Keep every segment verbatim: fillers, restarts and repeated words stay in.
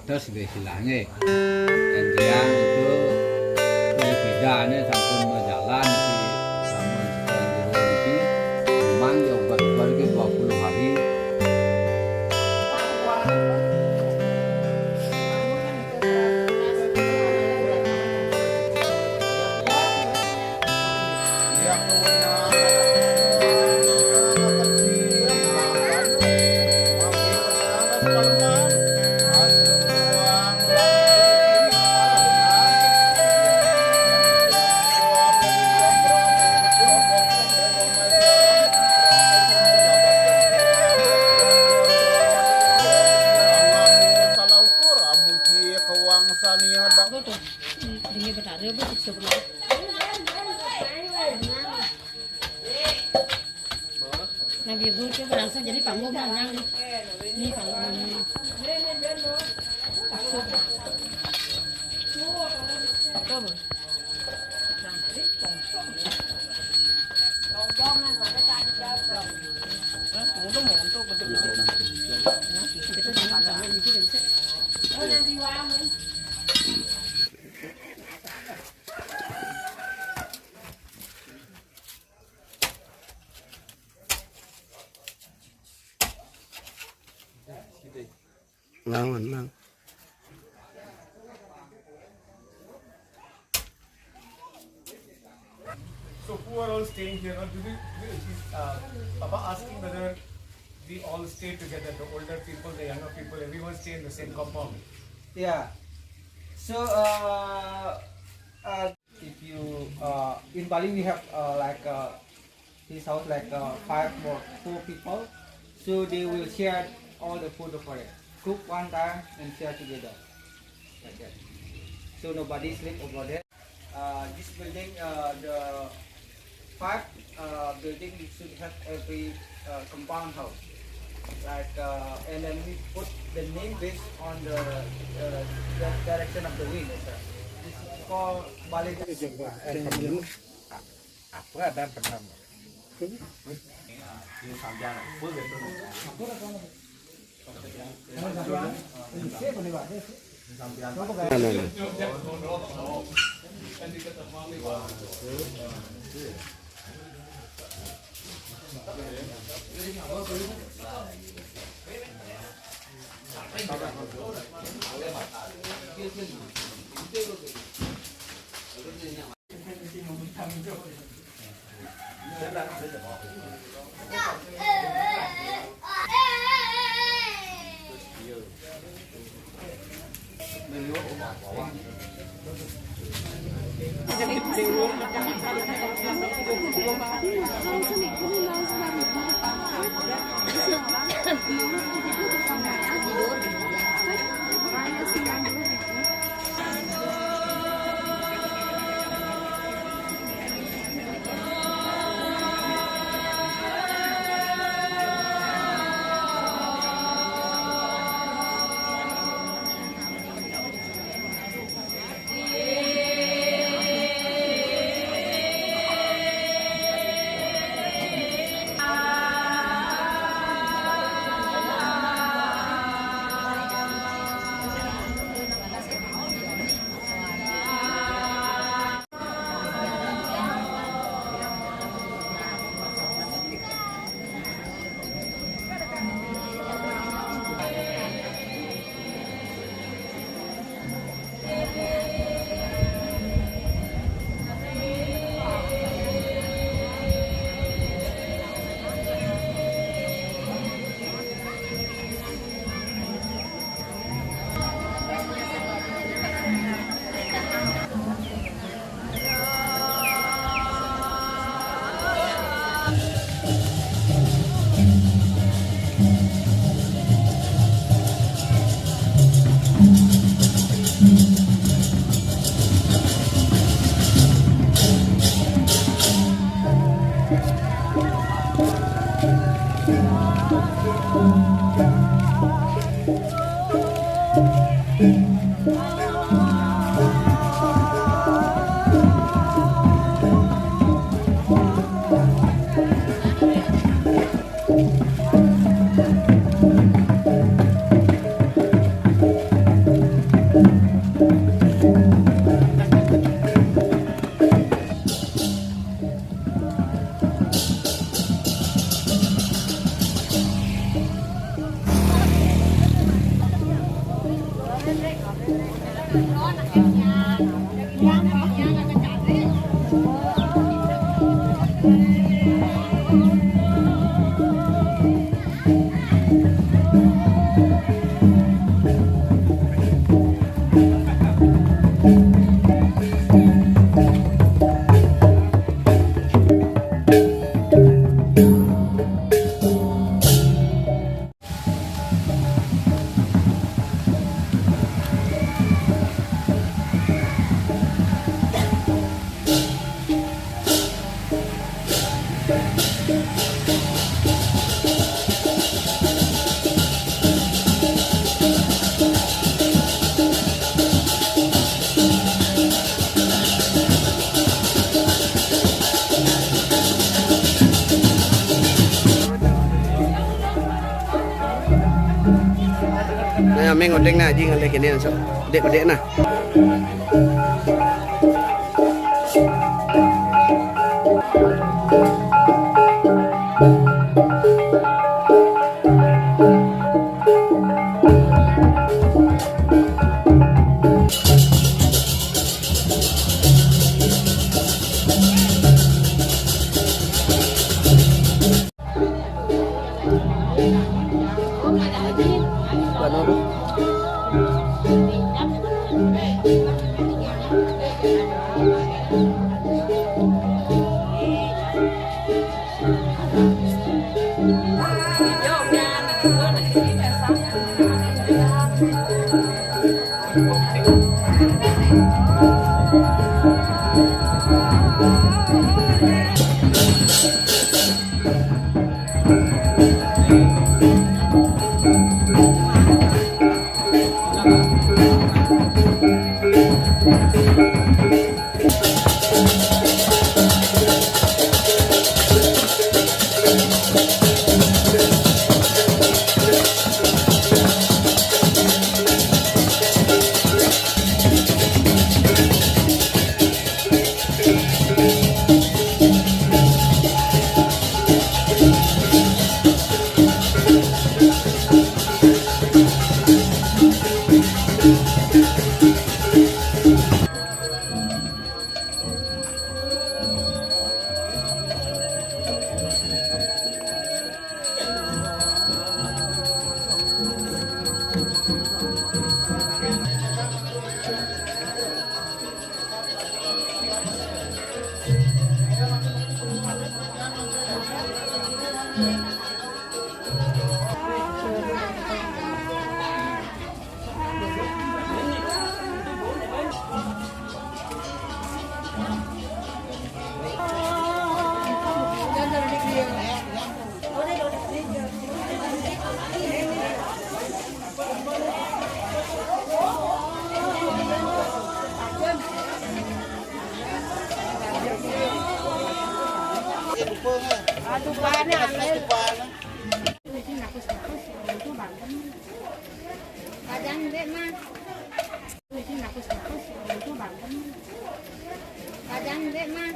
Terus wis ilange. Yen tiyang itu wis beda ane sampun majalan iki, sampun sekarang jero iki, memang ya obat keluar ke dua puluh hari. Salah ukur, amuji kewangsania. Betul. Ini benar, dia betul sebenarnya. Nah, biar gue coba langsung jadi panggung panjang nih. Ini panggung ini. Tuh, Bang. Nah, ini panggung. Hah? Panggung mau untuk bentuk. Nah, kita jangan panggung ini bisa. Oh, nanti wangun. Lawan, Mang. So who are all staying here? Or do we, we, uh, Papa asking whether we all stay together, the older people, the younger people, everyone stay in the same compound? Yeah. So, uh, uh, If you, uh, in Bali, we have, uh, like, uh, this house, like, uh, five or four people. So they will share all the food over it. Cook one time and share together. Like that. So nobody sleep over there. Uh, this building, uh, the five, uh, building should have every, uh, compound house. Like, uh, and then we put the name based on the, uh, the direction of the wind. This is called Bali. Apa ada pernah? Meng odeng na, aji ngalih kini, so. Dek, dek na. Kadang dek mah. Kadang dek mah.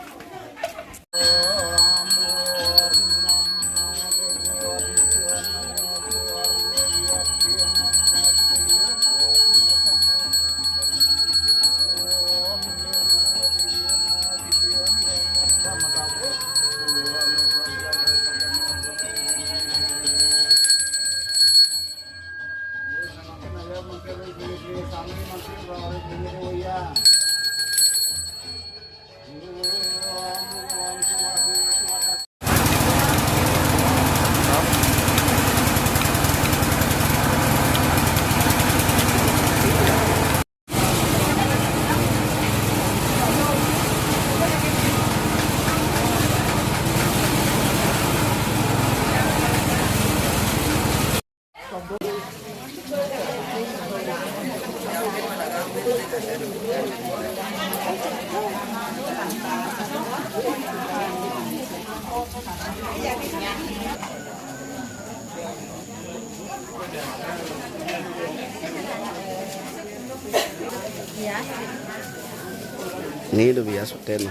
Ni do biasa ten.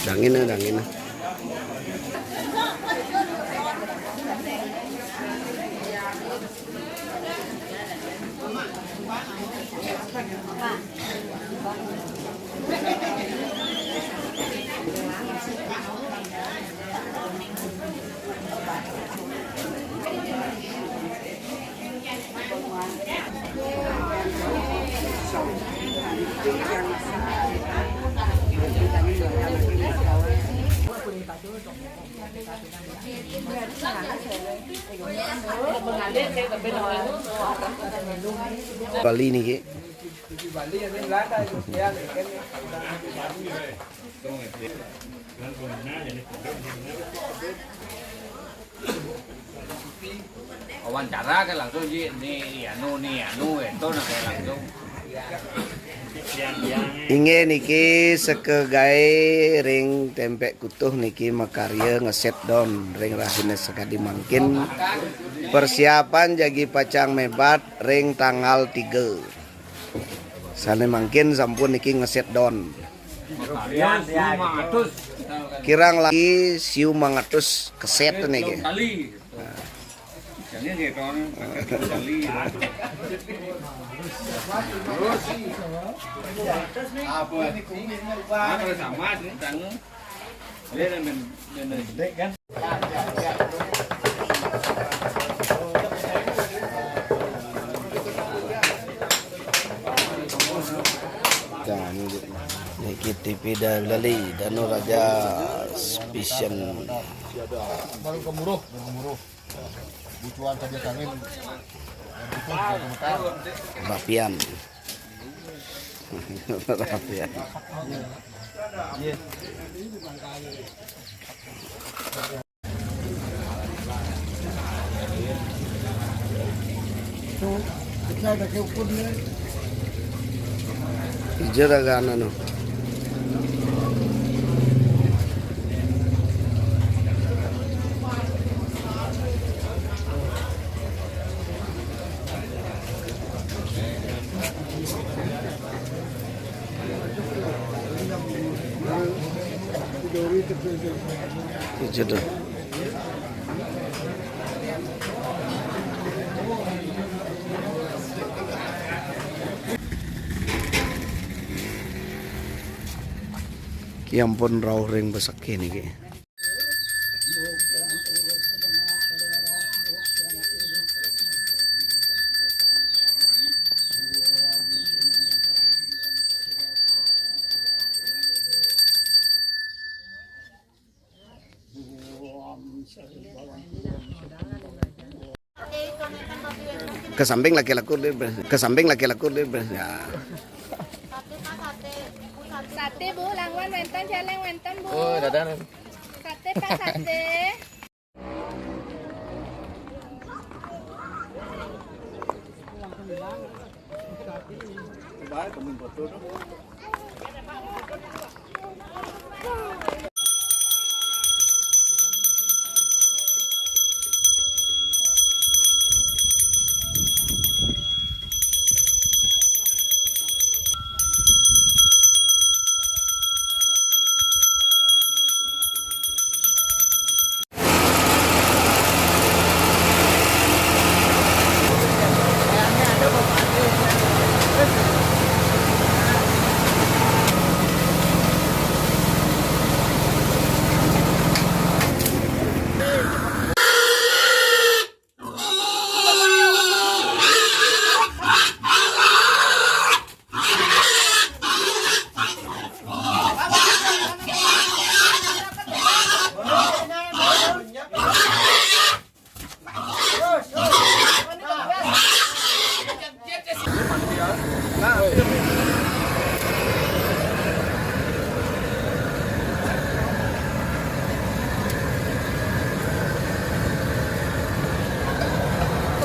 Dangin na, dangin na. Bali niki. Wawancara ke langsung ji, ni anu, ni anu, itu na ke langsung. Inggih niki seka gae ring Tempek Kutuh niki makarya ngeset don ring rahina sakadi mangkin. Persiapan jagi pacang mebat ring tanggal tiga. Sane mangkin sampun niki ngeset don. Kirang langkung siu mangatus keset niki. Niki T V Danu Lali, Danu Raja Spesial. Baru gemuruh, baru gemuruh. Bucuan saja kangin. Rapian. Rapian. Ija daga anu. Ija da. Ki ampun rauh ring besek niki. Ke samping lagi laku deh, Bre. Ke samping lagi laku deh, Bre. Ya. Sate, Bu, langwan wenten, jaleng wenten, Bu. Oh, dadah. Sate, Pak, sate.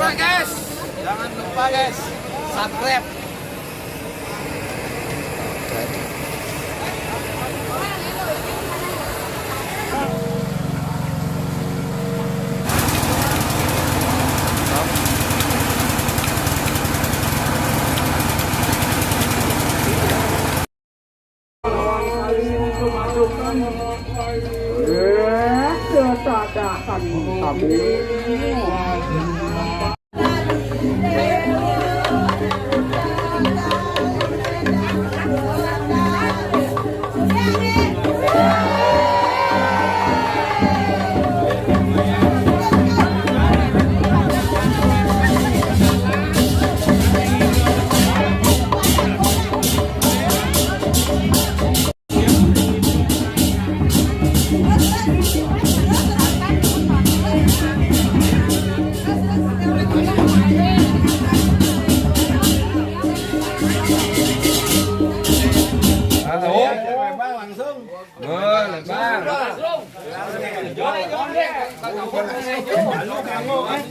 Wah, guys, jangan lupa, guys, subscribe. Halo. Oh, lebar. Halo, kanggoan.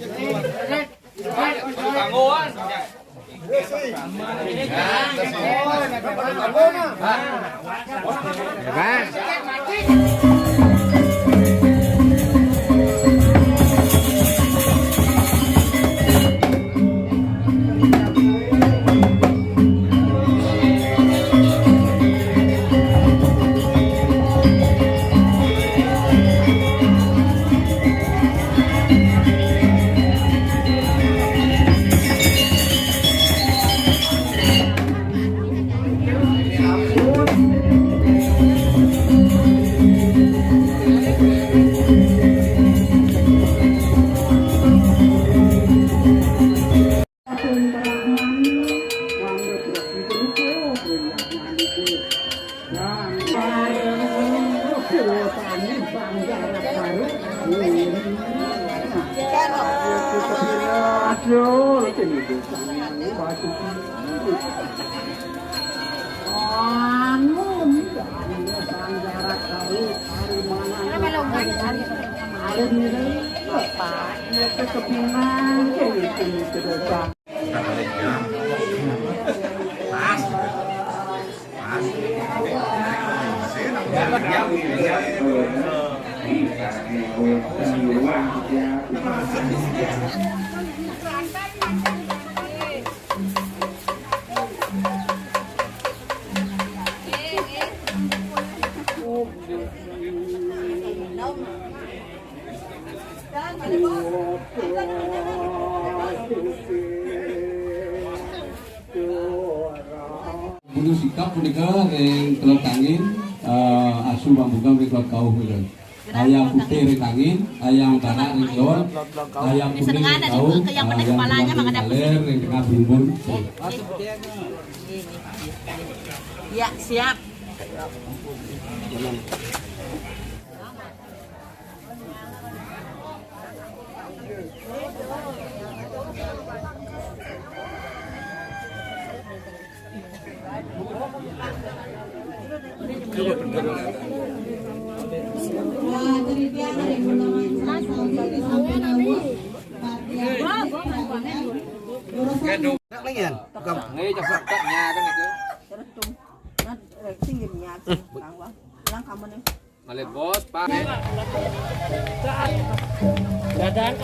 Butuh sikap punika ring Kelod Kangin, eh, asu pambuka ring Kelod Kauh punika. Ayam putih ring Kangin, ayam barak ring Kelod, ayam kuning ring Kauh, ayam kuning ring Kaler, ring Tengah Bumbun. Ya, siap. Nggih, coba ceknya kan itu. Ngalih bos, Pak. Dadang.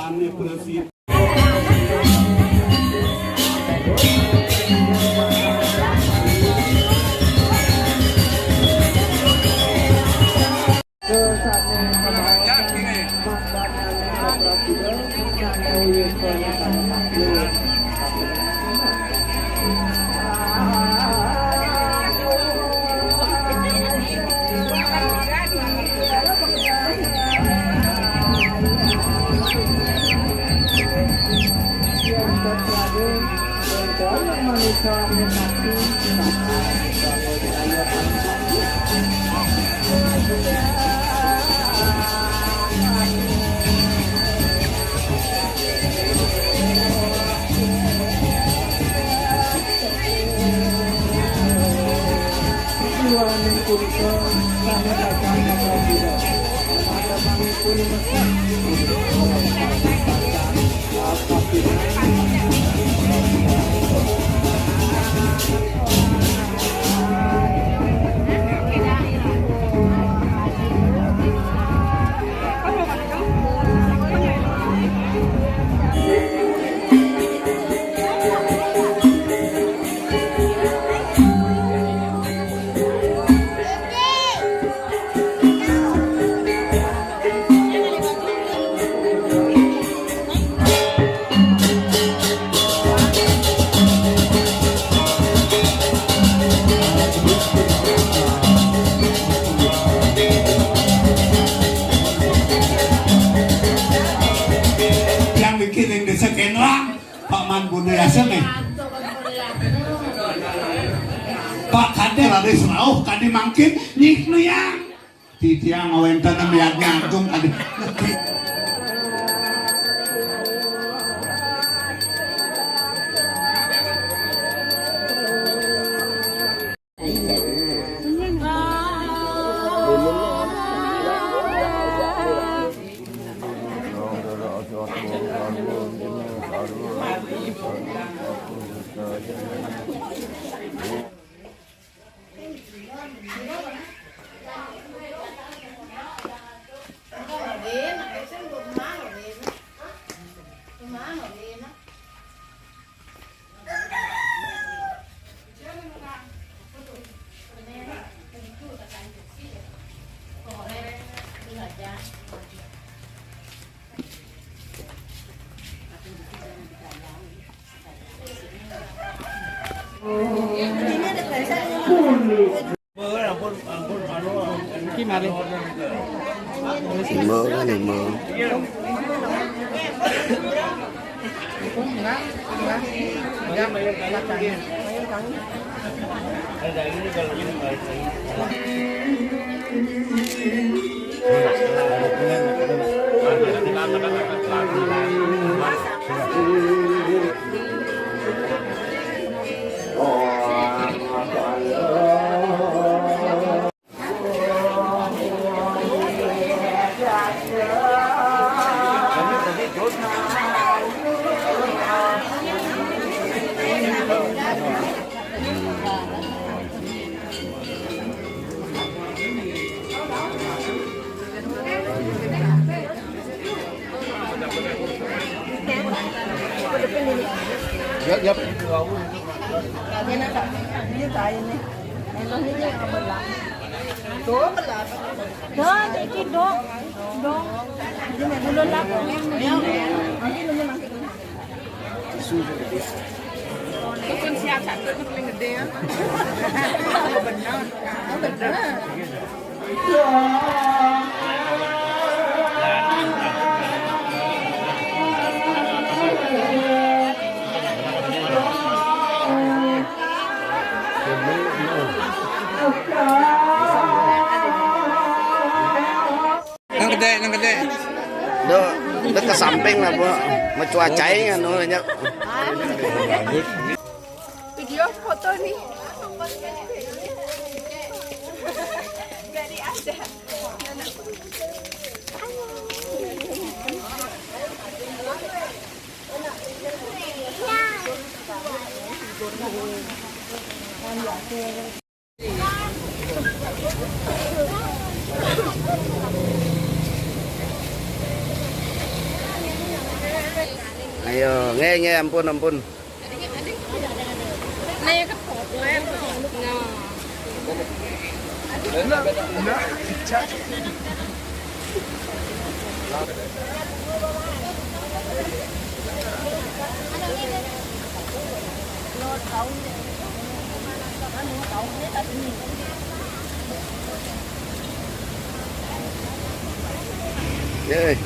Ane presiden. Yang bikin yang desa Kenwang, Pak Man Bunda Yasa nih. Pak Kade Raris Rauh, kade mangkin nyih nu yang. Titiang ngawéntenan miardi agung kade. Iki malih. Lima kan lima. Enggak, enggak. Enggak, belakangnya. Yap, yap. Tuh, belah. Dok, iki, Dok. Dok. Ulun lapar. Tisu juga bisa. Tukun siap satu itu paling gede ya. Benar. Benar. Nang gedé, nang gedé. Duh, duh ke samping lah, Bu. Mau cuacain anu nya. Video foto nih. Jadi ada. Ayo, nggih, nggih, ampun, ampun. Yeuh.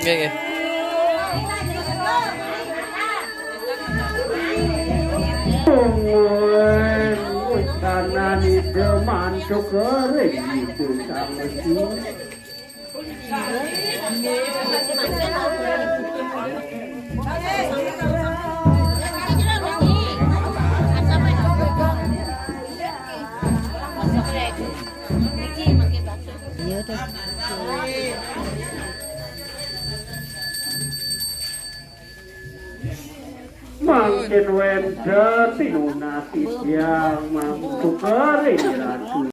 Nggih, nggih. Tanani deman cokering itu sanget. Mangkin wénten pinunati tiang mangku kering Ratu